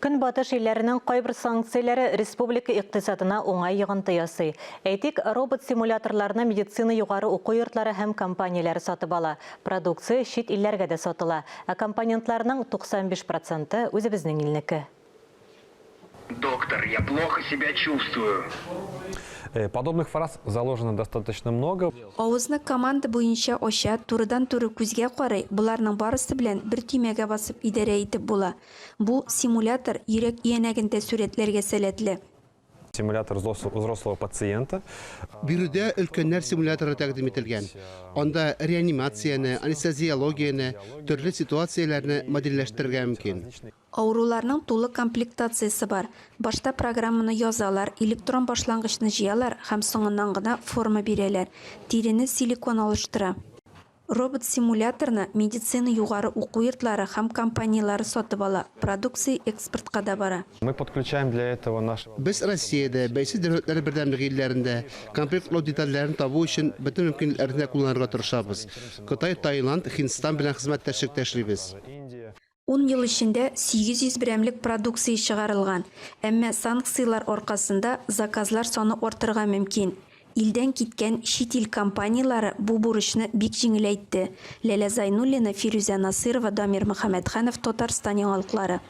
Көнбатыш илләренең кайбер санкцияләре республика икътисадына уңай йогынты ясый. Әйтик, робот-симуляторларны медицина югары уку йортлары һәм компанияләре сатып ала. Продукция чит илләргә дә сатыла. Ә компонентларның 95 проценты, үзебезнең илнеке. Доктор, я плохо себя чувствую. Подобных фраз заложено достаточно много. Авызны команда буенча ача, турыдан-туры күзгә карый, боларның барысы белән бер төймәгә басып идарә итеп була. Бу симулятор йөрәк өянәген дә сурәтләргә сәләтле. Симулятор взрослого пациента. Биредә өлкәннәр симуляторы тәкъдим ителгән. Анда реанимацияне, анестезиологияне, төрле ситуацияләрне модельләштерергә мөмкин. Авыруларның тулы комплектациясе бар. Башта программаны язалар, электрон башлангычны җыялар һәм соңыннан гына форма бирәләр. Тирене силикон алыштыра. Робот-симуляторны медицина югары уку йортлары һәм компанияләре сатып ала, продукция экспортка да бара. Мы подключаем для этого нашего. Без Россиядә, Бәйсез Дәүләтләр Бердәмлеге илләрендә комплектлау детальләрен табу өчен бөтен мөмкинлекләрне дә кулланырга тырышабыз. Кытай, Таиланд, Һиндстан белән хезмәттәшлектә эшлибез. Ун ел эчендә 800 берәмлек продукция чыгарылган, әмма санкцияләр аркасында заказлар саны артырга мөмкин. Илдән киткән чит ил компанияләре бу бурычны бик җиңеләйтте. Ләлә Зайнуллина, Фирүзә Насыйрова, Дамир Мөхәммәтханов, Татарстан яңалыклары.